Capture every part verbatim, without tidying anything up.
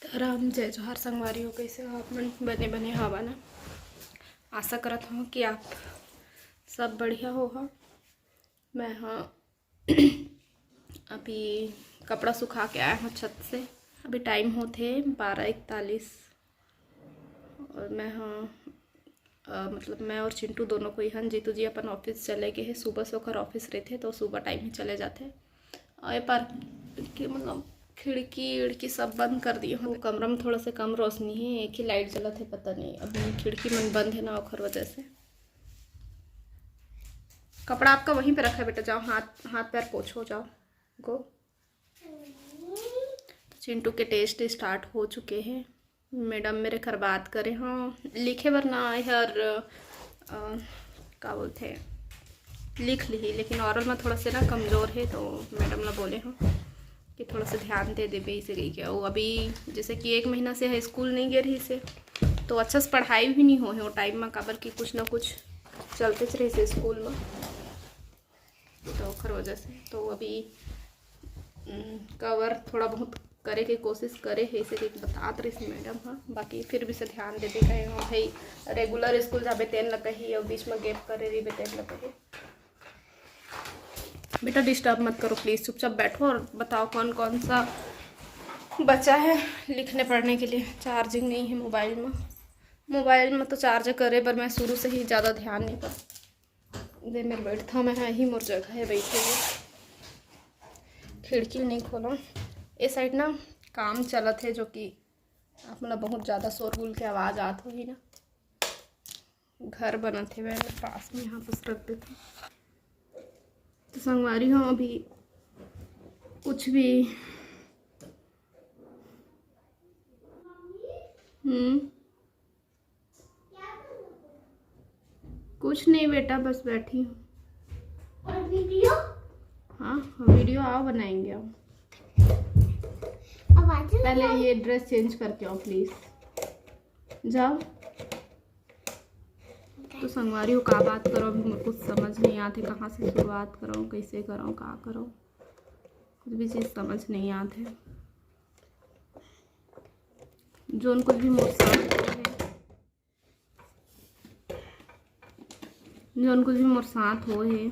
सीताराम, जय जोहार संगवारी हो, कइसे हो आप मन? बने बने हवा ना? आशा करत हूँ कि आप सब बढ़िया हो। मैं हाँ अभी कपड़ा सुखा के आया हूँ छत से। अभी टाइम होत हे बारह इकतालीस और मैं हाँ अ, मतलब मैं और चिंटू दोनों कोई हन। जीतू जी अपन ऑफिस चले गए हैं, सुबह से ओकर ऑफिस रहते तो सुबह टाइम ही चले जाते। और ये पर के मतलब खिड़की विड़की सब बंद कर दिए हूँ। कमरा में थोड़ा सा कम रोशनी है, एक ही लाइट जलत है, पता नहीं अभी खिड़की मन बंद है ना, ओखर वजह से। कपड़ा आपका वहीं पे रखा है बेटा, जाओ हाथ हाथ पैर पोछो, जाओ गो। चिंटू के टेस्ट स्टार्ट हो चुके हैं। मैडम मेरे घर बात करे, हाँ लिखे बर ना आए हर अ, का बोलते हैं, लिख ली, लेकिन ऑरल में थोड़ा से ना कमज़ोर है, तो मैडम ला बोले हूँ कि थोड़ा सा ध्यान दे देबे इसे कही के। वो अभी जैसे कि एक महीना से है स्कूल नहीं गए रही से, तो अच्छा से पढ़ाई भी नहीं हो है वो टाइम में, काबर कि कुछ ना कुछ चलते रही से स्कूल में, तो ओखर वजह से तो अभी कवर थोड़ा बहुत करे के कोशिश करे है, इसे कही बतात रही मैडम। हाँ बाकी फिर भी से ध्यान दे दे कहे हो भाई, रेगुलर स्कूल जाबे तेन ल कही और बीच में गैप करे रहिबे तेन ल कही। बेटा डिस्टर्ब मत करो प्लीज, चुपचाप बैठो और बताओ कौन कौन सा बचा है लिखने पढ़ने के लिए। चार्जिंग नहीं है मोबाइल में, मोबाइल में तो चार्ज करे पर मैं शुरू से ही ज़्यादा ध्यान नहीं कर दे मेरे बैठता मैं, यही मोर जगह है बैठे हुए। खिड़की नहीं खोला, ये साइड ना काम चलत है जो कि आप मतलब बहुत ज़्यादा शोरगुल के आवाज़ आत होही ना। घर बनत हे वह पास में, यहाँ बस रख देते। तो संगवारी हो अभी कुछ भी हम्म कुछ नहीं बेटा, बस बैठी हूँ। और वीडियो? हाँ वीडियो आओ बनाएंगे आओ। पहले ये ड्रेस चेंज करके आओ प्लीज, जाओ। तो संगवारी हो का बात करो, अभी मुझे कुछ समझ नहीं आते कहाँ से शुरुआत करो, कैसे करो, का करो, कुछ भी चीज़ समझ नहीं आते। जोन कुछ भी मोर साथ हो है, जोन कुछ भी मोर साथ हो है,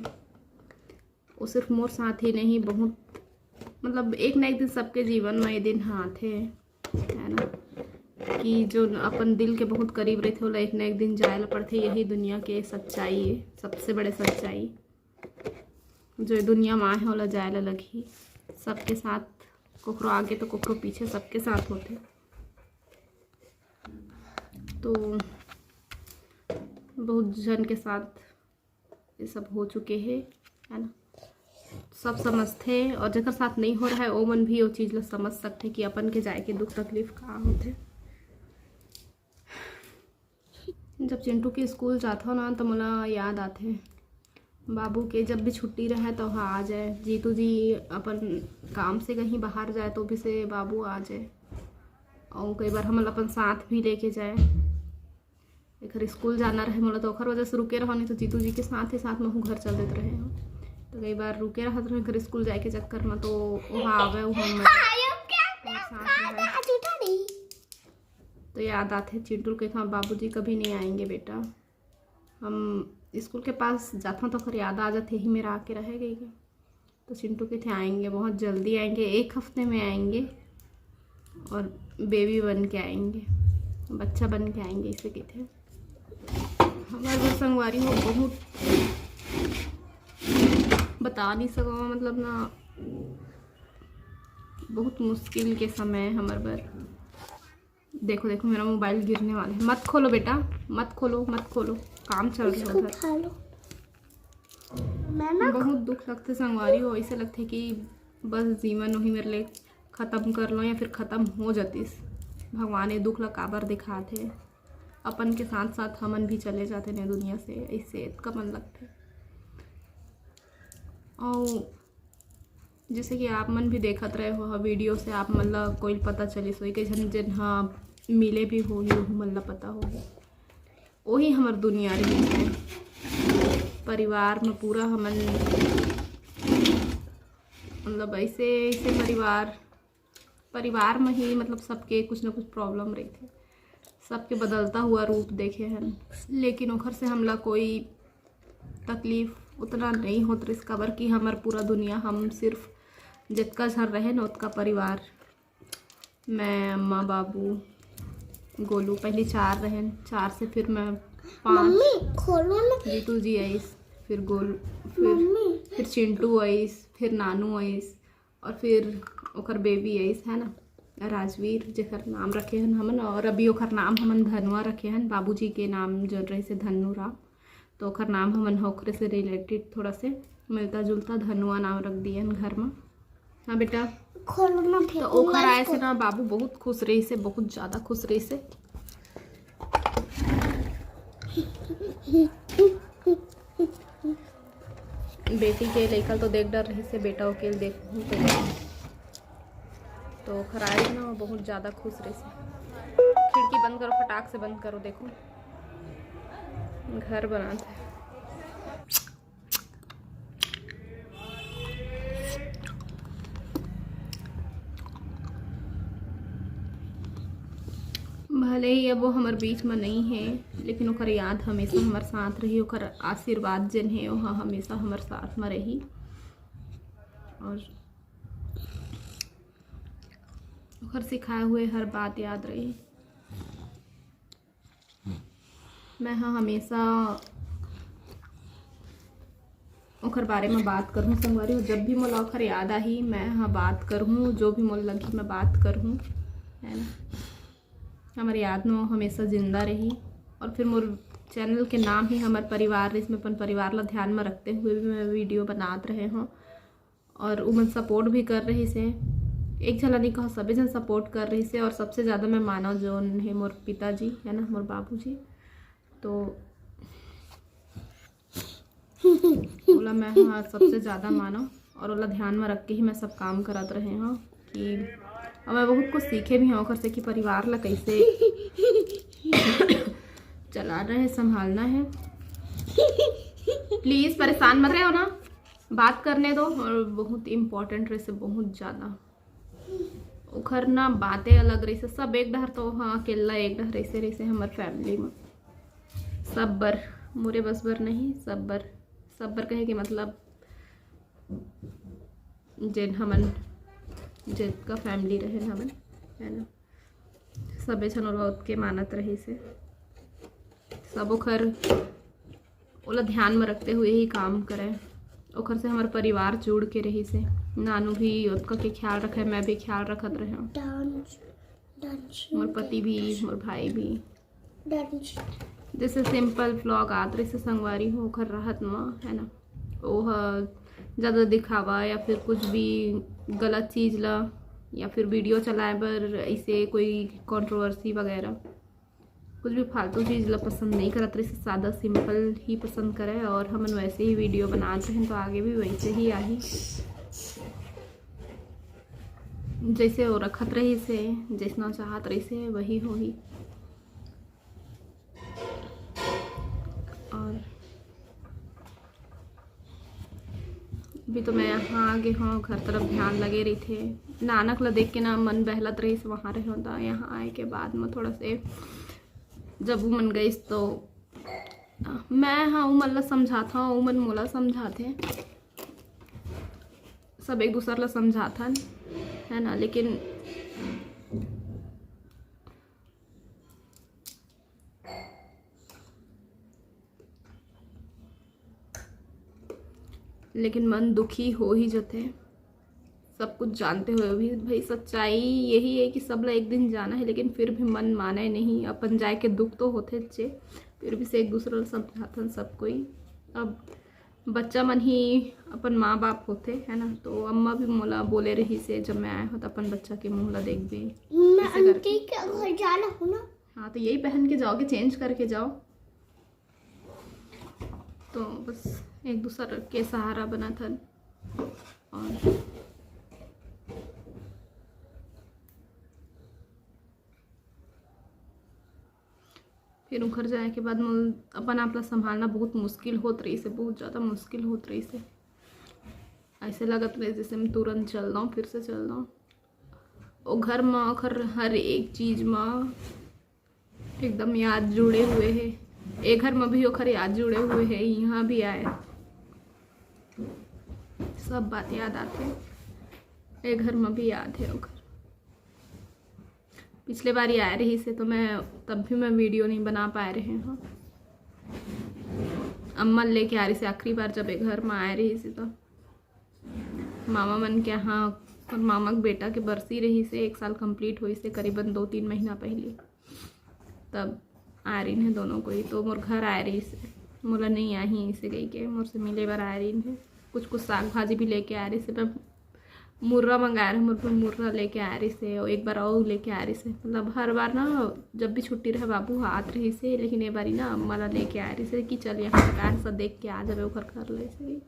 वो सिर्फ मोर साथ ही नहीं, बहुत मतलब एक ना एक दिन सबके जीवन में ये दिन हाँ आथे, है ना, कि जो अपन दिल के बहुत करीब रहते होला एक ना एक दिन जाए ला पड़ते। यही दुनिया के सच्चाई है, सबसे बड़े सच्चाई। जो दुनिया में आए होला जाए ला लगही, सबके साथ, कोकरो आगे तो कोकरो पीछे, सबके साथ होते। तो बहुत जन के साथ ये सब हो चुके हैं, है ना। सब समझते हैं और जेकर साथ नहीं हो रहा है वो मन भी वो चीज़ ला समझ सकते हैं कि अपन के जाए के दुख तकलीफ का होते। जब चिंटू के स्कूल जाता ना तो मोला याद आते बाबू के, जब भी छुट्टी रहे तो हाँ आ जाए। जीतू जी अपन काम से कहीं बाहर जाए तो भी से बाबू आ जाए, और कई बार हमन अपन साथ भी लेके जाए। एकर स्कूल जाना रहे मोला तो ओखर वजह से रुके रहो, नहीं तो जीतू जी के साथ ही साथ महू घर चल देते रहे हो। तो कई बार रुके रहत रहे एकर स्कूल जाए के चक्कर में, तो वहाँ आवे वहाँ में साथ रहे। तो याद आते चिंटू के कहा बाबूजी कभी नहीं आएंगे बेटा, हम स्कूल के पास जाता तो ओकर याद आ जाते ही मेरा आके रह गई। तो चिंटू के थे आएंगे, बहुत जल्दी आएंगे, एक हफ्ते में आएंगे। और बेबी बन के आएंगे, बच्चा बन के आएंगे इसे कहते हैं। हमारे घर संगवारी हो बहुत बता नहीं सको, मतलब ना बहुत मुश्किल के समय है हमारे बर। देखो देखो मेरा मोबाइल गिरने वाला है। मत खोलो बेटा, मत खोलो, मत खोलो, काम चल रहा है उधर। मैं ना बहुत दुख लगते संगवारी हो, ऐसे लगते कि बस जीवन वही मेरे लिए ख़त्म कर लो या फिर ख़त्म हो जातीस। भगवान ये दुख ला काबर दिखाते, अपन के साथ साथ हमन भी चले जाते ने दुनिया से, ऐसे इतका मन लगते। और जैसे कि आप मन भी देखत रहे हो वीडियो से, आप मन ला कोई पता चलिस होही, कई झन जेन हा मिले भी होही, ओहू मन ला पता होही। वही हमर दुनिया रही है। परिवार में पूरा हमन मतलब ऐसे ऐसे परिवार परिवार में ही मतलब सबके कुछ ना कुछ प्रॉब्लम रहिथे, सबके बदलता हुआ रूप देखे हन, लेकिन ओखर से हमला कोई तकलीफ उतना नहीं होत रहिस, काबर कि हमर पूरा दुनिया, हम सिर्फ जितका झन रहेन ओतका परिवार, मैं, अम्मा, बाबू, गोलू, पहले चार रहेन, चार से फिर मैं पाँच, मम्मी, खोलो ना। जीतू जी आइस, फिर गोलू, फिर मम्मी। फिर चिंटू आइस, फिर नानू आइस, और फिर ओकर बेबी आइस, है ना, राजवीर, जेकर नाम रखे हन हमन, और अभी ओकर नाम हमन धनुआ रखे हन, बाबूजी के नाम जो रहिसे धनु राम, तो ओकर नाम हमन ह ओकरे से रिलेटेड थोड़ा से मिलता जुलता धनुआ नाम रख दिए हन घर में। हाँ बेटा, खोलो ना, तो फेंकूंगा ओकर आए से इसको। ना बाबू बहुत खुश रहिसे, बहुत ज़्यादा खुश रहिसे। बेटी के लइका तो देख डर रहिसे, बेटा के देखहूँ तो, तो ओखर आए ना बहुत ज़्यादा खुश रहिसे। खिड़की बंद करो, फटाक से बंद करो। देखो घर बनात हे। भले ही अब वो हमर बीच में नहीं है, लेकिन ओकर याद हमेशा हमर साथ रही, ओकर आशीर्वाद जेन है, वो हमेशा हमर साथ में रही। और ओकर सिखाए हुए हर बात याद रही। मैं ह हमेशा ओकर बारे में बात करहूँ संगवारी हो, जब भी मोला ओकर याद आही, मैं ह बात करहूँ, जो भी मोला लगही, मैं बात करहूँ, है ना। हमर याद में वो हमेशा जिंदा रही। और फिर मोर चैनल के नाम ही हमर परिवार रहिस, मैं अपन परिवार ला ध्यान में रखते हुए भी मैं वीडियो बनात रहे हूँ, और उमन सपोर्ट भी कर रहिसे। एक झन ला नहीं कहो, सबे झन सपोर्ट कर रहिसे, और सबसे ज़्यादा मैं मानव जोन है मोर पिताजी, है ना, मोर बाबूजी, तो ओला मैं ह सबसे ज़्यादा मानव, और ओला ध्यान में रख के ही मैं सब काम करत रहे हूँ कि, और मैं बहुत कुछ सीखे भी हूँ ओकर से कि परिवार ला कैसे चलाना है, संभालना है। प्लीज परेशान मत रहो ना, बात करने दो। और बहुत इम्पोर्टेंट रहिसे, बहुत ज़्यादा। ओखर ना बातें अलग रहिसे, सब एक डहर तो, हाँ, अकेला एक डहर ऐसे रहिसे हमर फैमिली में। सब बर, मोरे बस बर नहीं, सब बर, सब बर कहे के मतलब जेन हमन, जेतका फैमिली रहे हमन, है ना, सबे झन ओला ओतके मानत रहिसे। सब ओखर, ओला ध्यान में रखते हुए ही काम करे। ओखर से हमर परिवार जुड़ के रहिसे। नानू भी ओतका के ख्याल रखे, मैं भी ख्याल रखत रहे। डांस, डांस मोर पति भी, मोर भाई भी। डांस। जैसे सिंपल व्लॉग आत रहिसे संगवारी हो, ओखर रहत म, है ना, ओह ज़्यादा दिखावा या फिर कुछ भी गलत चीज़ ला, या फिर वीडियो चलाए बर ऐसे कोई कंट्रोवर्सी वगैरह, कुछ भी फालतू चीज़ ला पसंद नहीं करत रहिसे, सादा सिंपल ही पसंद करे। और हमन वैसे ही वीडियो बनात रहेन तो आगे भी वैसे ही आही, जैसे वो रखत रहिसे, जैसना चाहत रहिसे वही होही। और अभी तो मैं यहाँ आ गे हूँ, घर तरफ ध्यान लगे रहिथे। नानक ला देख के ना मन बहलत रहिस, वहाँ रहे हों, त यहाँ आए के बाद में थोड़ा से जब उमन गइस तो मैं, हाँ, उमन ला समझात हूँ, उमन मोला समझाथे, सब एक दूसर ला समझाथन, है ना, लेकिन लेकिन मन दुखी हो ही जथे। सब कुछ जानते हुए भी भाई सच्चाई यही है कि सब ला एक दिन जाना है, लेकिन फिर भी मन माने नहीं। अपन जाए के दुख तो होथे चे, फिर भी से एक दूसरा ला समझाथन सब कोई। अब बच्चा मन ही अपन माँ बाप होथे, है ना, तो अम्मा भी मोला बोले रहिसे जब मैं आए हूँ तो अपन बच्चा के मुँह ला देखबे। मैं ऐसे करके। आंटी के घर जाना हूँ ना। हाँ, तो यही पहन के जाओगे, चेंज करके जाओ। तो बस एक दूसर के सहारा बनत हन। और फिर उखर जाए के बाद मोल अपन आप ला संभालना बहुत मुश्किल होत रहिसे, बहुत ज़्यादा मुश्किल होत रहिसे। ऐसे लगत रहे जैसे मैं तुरंत चल दाऊँ, फिर से चल दाऊँ। ओ घर म ओखर हर एक चीज म एकदम याद जुड़े हुए हे। ए घर म भी ओखर याद जुड़े हुए हे, यहाँ भी आए, सब बात याद आथे। ए घर म भी याद हे ओखर। पिछले बार आए रहिस हे तो मैं, तब भी मैं वीडियो नहीं बना पाए रहे हूँ। अम्मा लेके आ रहिस हे आखिरी बार, जब ए घर म आए रहिस हे तो मामा मन के यहाँ, और मामा के बेटा के बरसी रहिस हे, एक साल कंप्लीट होइस हे करीबन दो तीन महीना पहले, तब आए रहिन हे दोनों कोई। तो मोर घर आए रहिस हे, मोला नहीं आही इसे कही के, मोर से मिले बर आए रहिन हे। कुछ कुछ साग भाजी भी लेके आए रहिस हे। मैं मुर्रा मंगाए रहे, मोर बर मुर्रा लेके आए रहिस हे, और एक बार और लेके आए रहिस हे। मतलब हर बार ना, जब भी छुट्टी रहे बाबू ह आत रहिस हे, लेकिन ए बारी ना अम्मा ला लेके आए रहिस हे कि चल यहाँ तक आए, सब देख के आ जाबे ओखर घर ले से।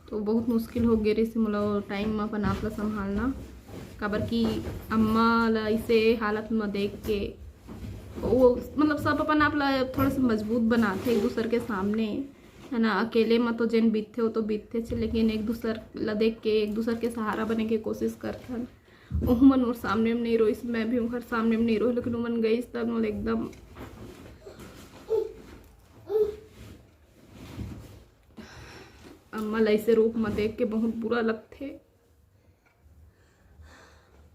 तो बहुत मुश्किल हो गे रहिस हे मोला वो टाइम म अपन आप ला संभालना, काबर कि अम्मा ला इसे हालत म देख के वो, मतलब सब अपन आप ला थोड़ा सा मजबूत बनाथे एक दूसर के सामने, है ना। अकेले म तो जेन बीतथे वो तो बीतथेच, लेकिन एक दूसर ला देख के एक दूसर के सहारा बने के कोशिश करथन। ओहू मन मोर सामने म नहीं रोइस, मैं भी ओखर सामने म नहीं रोइस, लेकिन ओमन गइस तब मोला एकदम अम्मा ला ऐसे रूप म देख के बहुत बुरा लगथे।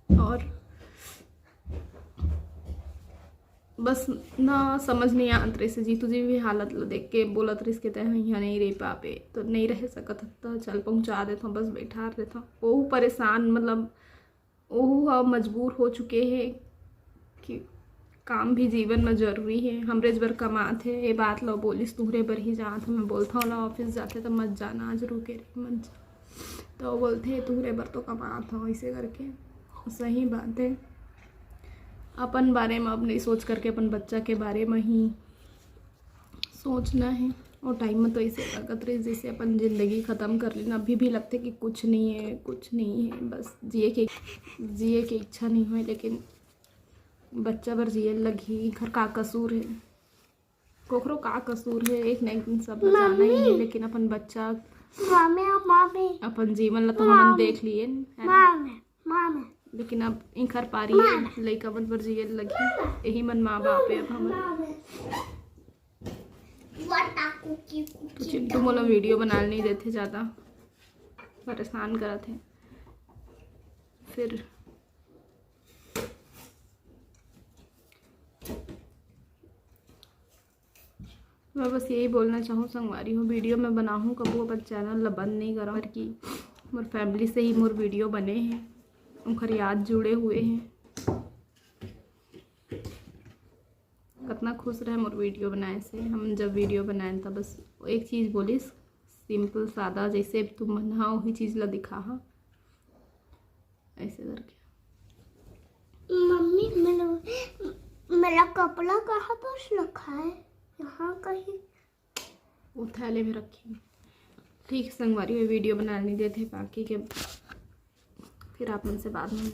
और बस ना समझ नहीं आत रहिस हे, जीतू जी भी हालत ला देख के बोलत रहिस के तैं यहाँ नहीं रह पाबे, तो नहीं रह सकत हस, तो चल पहुँचा देथों, बस बैठा देथों। वो परेशान, मतलब ओहू ह मजबूर हो चुके हे कि काम भी जीवन म जरूरी हे। हमरेच बर कमात हे, ए बात ल बोलिस, तुहरे बर ही जात हँव। मैं बोलथँव, "ओला ऑफिस जाथे त मत जाना, आज रुके रही, मत जा।" त वो बोलथे, "तुहरे बर तो कमात हँव," ऐसे करके। सही बात हे, अपन बारे म अब नहीं सोच करके अपन बच्चा के बारे म ही सोचना हे। वो टाइम में तो ऐसे लगत रहिस जैसे अपन जिंदगी खतम कर लेना। अभी भी लगथे कि कुछ नहीं हे, कुछ नहीं हे, बस जिए के, जिए के इच्छा नहीं होय। लेकिन बच्चा बर जिए लगही, घर का कसूर हे, कोखरो का कसूर हे, एक ना एक दिन सब ला जाना ही हे। मम्मी। लेकिन अपन बच्चा, मम्मी, मम्मी। अपन जीवन ला तो हमन मम्मी। देख लिए, है ना? Mummy, mummy. लेकिन अब इंखर पारी हे, मम्मी। लइका मन बर जिए लगही, यही मन माँ बाप हे अब हमन। मम्मी। तो चिंटू मोला वीडियो बनाने नहीं देथे, ज़्यादा परेशान करत हे। फिर मैं बस यही बोलना चाहूँ संगवारी हो, वीडियो मैं बनाहूँ कबू अपन चैनल ला बंद नहीं करँव, कि मोर फैमिली से ही मोर वीडियो बने हे, उनकर याद जुड़े हुए हे। कतना खुश रहे मोर वीडियो बनाए से। हम जब वीडियो बनाए तब बस एक चीज़ बोलिस, सिंपल सादा, जैसे तुम मन हा वही चीज़ ला दिखा हा, ऐसे करके। मम्मी, मेरा, मेरा कपड़ा कहाँ पर रखा है? यहाँ कहीं। वो थैले में रखी। ठीक संगवारी, मैं वीडियो बनाने नहीं देते बाकी के, फिर आप मन से बाद में